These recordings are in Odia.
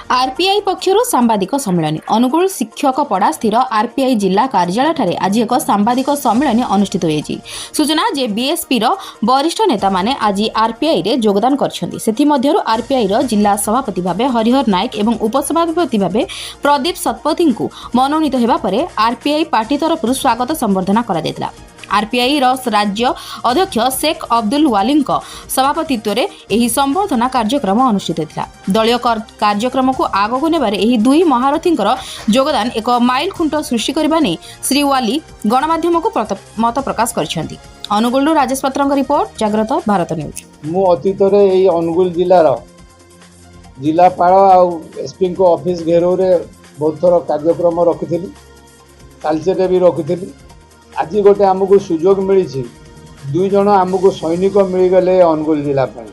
ଆର୍ପିଆଇ ପକ୍ଷରୁ ସାମ୍ବାଦିକ ସମ୍ମିଳନୀ। ଅନୁଗୁଳ ଶିକ୍ଷକପଡ଼ା ସ୍ଥିତ ଆର୍ପିଆଇ ଜିଲ୍ଲା କାର୍ଯ୍ୟାଳୟଠାରେ ଆଜି ଏକ ସାମ୍ବାଦିକ ସମ୍ମିଳନୀ ଅନୁଷ୍ଠିତ ହୋଇଛି। ସୂଚନା ଯେ, ବିଏସ୍ପିର ବରିଷ୍ଠ ନେତାମାନେ ଆଜି ଆର୍ପିଆଇରେ ଯୋଗଦାନ କରିଛନ୍ତି। ସେଥିମଧ୍ୟରୁ ଆର୍ପିଆଇର ଜିଲ୍ଲା ସଭାପତି ଭାବେ ହରିହର ନାୟକ ଏବଂ ଉପସଭାପତି ଭାବେ ପ୍ରଦୀପ ଶତପଥୀଙ୍କୁ ମନୋନୀତ ହେବା ପରେ ଆର୍ପିଆଇ ପାର୍ଟି ତରଫରୁ ସ୍ୱାଗତ ସମ୍ବର୍ଦ୍ଧନା କରାଯାଇଥିଲା। ଆର୍ପିଆଇର ରାଜ୍ୟ ଅଧ୍ୟକ୍ଷ ଶେଖ୍ ଅବଦୁଲ ୱାଲିଙ୍କ ସଭାପତିତ୍ୱରେ ଏହି ସମ୍ବର୍ଦ୍ଧନା କାର୍ଯ୍ୟକ୍ରମ ଅନୁଷ୍ଠିତ ହୋଇଥିଲା। ଦଳୀୟ କାର୍ଯ୍ୟକ୍ରମକୁ ଆଗକୁ ନେବାରେ ଏହି ଦୁଇ ମହାରଥୀଙ୍କର ଯୋଗଦାନ ଏକ ମାଇଲ ଖୁଣ୍ଟ ସୃଷ୍ଟି କରିବା ନେଇ ଶ୍ରୀ ୱାଲି ଗଣମାଧ୍ୟମକୁ ମତ ପ୍ରକାଶ କରିଛନ୍ତି। ଅନୁଗୁଳରୁ ରାଜେଶ ପାତ୍ରଙ୍କ ରିପୋର୍ଟ, ଜାଗ୍ରତ ଭାରତ ନ୍ୟୁଜ୍। ମୁଁ ଅତୀତରେ ଏଇ ଅନୁଗୁଳ ଜିଲ୍ଲାର ଜିଲ୍ଲାପାଳ ଆଉ ଏସ୍ପିଙ୍କ ଅଫିସ ଘେରାଉରେ ବହୁତ ଥର କାର୍ଯ୍ୟକ୍ରମ ରଖିଥିଲି, ତାଲଚେରରେ ବି ରଖିଥିଲି। ଆଜି ଗୋଟେ ଆମକୁ ସୁଯୋଗ ମିଳିଛି, ଦୁଇ ଜଣ ଆମକୁ ସୈନିକ ମିଳିଗଲେ ଅନୁଗୁଳ ଜିଲ୍ଲା ପାଇଁ।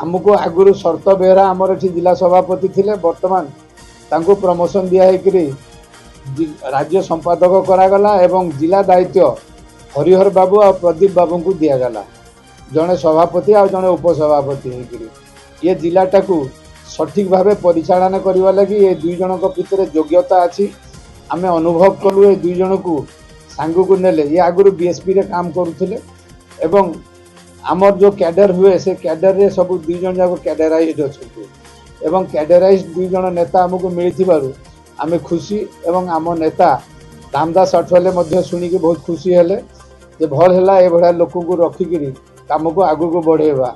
ଆମକୁ ଆଗରୁ ସର୍ତ୍ତ ବେହେରା ଆମର ଏଠି ଜିଲ୍ଲା ସଭାପତି ଥିଲେ। ବର୍ତ୍ତମାନ ତାଙ୍କୁ ପ୍ରମୋସନ୍ ଦିଆ ହେଇକରି ରାଜ୍ୟ ସମ୍ପାଦକ କରାଗଲା ଏବଂ ଜିଲ୍ଲା ଦାୟିତ୍ୱ ହରିହର ବାବୁ ଆଉ ପ୍ରଦୀପ ବାବୁଙ୍କୁ ଦିଆଗଲା, ଜଣେ ସଭାପତି ଆଉ ଜଣେ ଉପସଭାପତି ହେଇକରି। ଇଏ ଜିଲ୍ଲାଟାକୁ ସଠିକ୍ ଭାବେ ପରିଚାଳନା କରିବା ଲାଗି ଏ ଦୁଇ ଜଣଙ୍କ ଭିତରେ ଯୋଗ୍ୟତା ଅଛି। ଆମେ ଅନୁଭବ କଲୁ, ଏ ଦୁଇ ଜଣକୁ ସାଙ୍ଗକୁ ନେଲେ, ଇଏ ଆଗରୁ ବିଏସ୍ପିରେ କାମ କରୁଥିଲେ ଏବଂ ଆମର ଯେଉଁ କ୍ୟାଡର ହୁଏ, ସେ କ୍ୟାଡରରେ ସବୁ ଦୁଇ ଜଣ ଯାକ କ୍ୟାଡରାଇଜ୍ ଅଛନ୍ତି ଏବଂ କ୍ୟାଡରାଇଜ୍ ଦୁଇ ଜଣ ନେତା ଆମକୁ ମିଳିଥିବାରୁ ଆମେ ଖୁସି। ଏବଂ ଆମ ନେତା ରାମଦାସ ଅଠୱାଲେ ମଧ୍ୟ ଶୁଣିକି ବହୁତ ଖୁସି ହେଲେ ଯେ ଭଲ ହେଲା, ଏଭଳିଆ ଲୋକଙ୍କୁ ରଖିକିରି କାମକୁ ଆଗକୁ ବଢ଼େଇବା।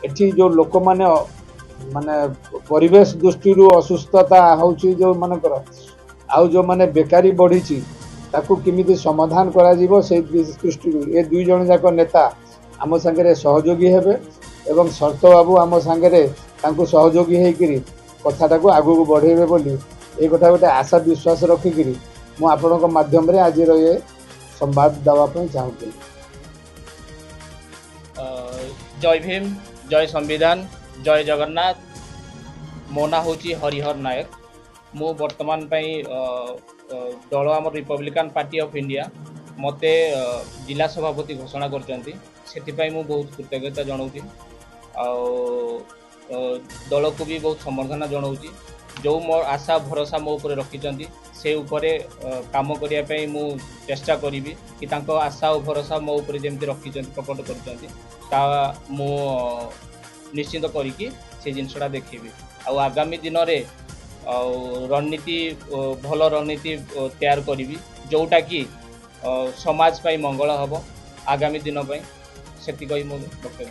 ଏଠି ଯେଉଁ ଲୋକମାନେ ମାନେ ପରିବେଶ ଦୃଷ୍ଟିରୁ ଅସୁସ୍ଥତା ହେଉଛି ଯେଉଁମାନଙ୍କର ଆଉ ଯେଉଁମାନେ ବେକାରୀ ବଢ଼ିଛି, ତାକୁ କେମିତି ସମାଧାନ କରାଯିବ, ସେଇ ଦୃଷ୍ଟିରୁ ଏ ଦୁଇ ଜଣ ଯାକ ନେତା ଆମ ସାଙ୍ଗରେ ସହଯୋଗୀ ହେବେ ଏବଂ ସର୍ତ୍ତ ବାବୁ ଆମ ସାଙ୍ଗରେ ତାଙ୍କୁ ସହଯୋଗୀ ହେଇକିରି କଥାଟାକୁ ଆଗକୁ ବଢ଼େଇବେ ବୋଲି ଏ କଥା ଗୋଟେ ଆଶା ବିଶ୍ୱାସ ରଖିକିରି ମୁଁ ଆପଣଙ୍କ ମାଧ୍ୟମରେ ଆଜିର ଏ ସମ୍ବାଦ ଦେବା ପାଇଁ ଚାହୁଁଥିଲି। ଜୟ ଭୀମ, ଜୟ ସମ୍ବିଧାନ, ଜୟ ଜଗନ୍ନାଥ। ମୋ ନାଁ ହେଉଛି ହରିହର ନାୟକ। ମୁଁ ବର୍ତ୍ତମାନ ପାଇଁ ଦଳ ଆମର ରିପବ୍ଲିକାନ୍ ପାର୍ଟି ଅଫ୍ ଇଣ୍ଡିଆ ମୋତେ ଜିଲ୍ଲା ସଭାପତି ଘୋଷଣା କରିଛନ୍ତି। ସେଥିପାଇଁ ମୁଁ ବହୁତ କୃତଜ୍ଞତା ଜଣାଉଛି ଆଉ ଦଳକୁ ବି ବହୁତ ସମ୍ବର୍ଦ୍ଧନା ଜଣାଉଛି। ଯେଉଁ ମୋ ଆଶା ଭରସା ମୋ ଉପରେ ରଖିଛନ୍ତି, ସେ ଉପରେ କାମ କରିବା ପାଇଁ ମୁଁ ଚେଷ୍ଟା କରିବି କି ତାଙ୍କ ଆଶା ଓ ଭରସା ମୋ ଉପରେ ଯେମିତି ରଖିଛନ୍ତି, ପ୍ରକଟ କରିଛନ୍ତି, ତା ମୁଁ ନିଶ୍ଚିତ କରିକି ସେ ଜିନିଷଟା ଦେଖିବି। ଆଉ ଆଗାମୀ ଦିନରେ ଆଉ ରଣନୀତି, ଭଲ ରଣନୀତି ତିଆରି କରିବି, ଯେଉଁଟାକି ସମାଜ ପାଇଁ ମଙ୍ଗଳ ହେବ ଆଗାମୀ ଦିନ ପାଇଁ। ସେତିକି କହି ମୁଁ ବକ୍ତବ୍ୟ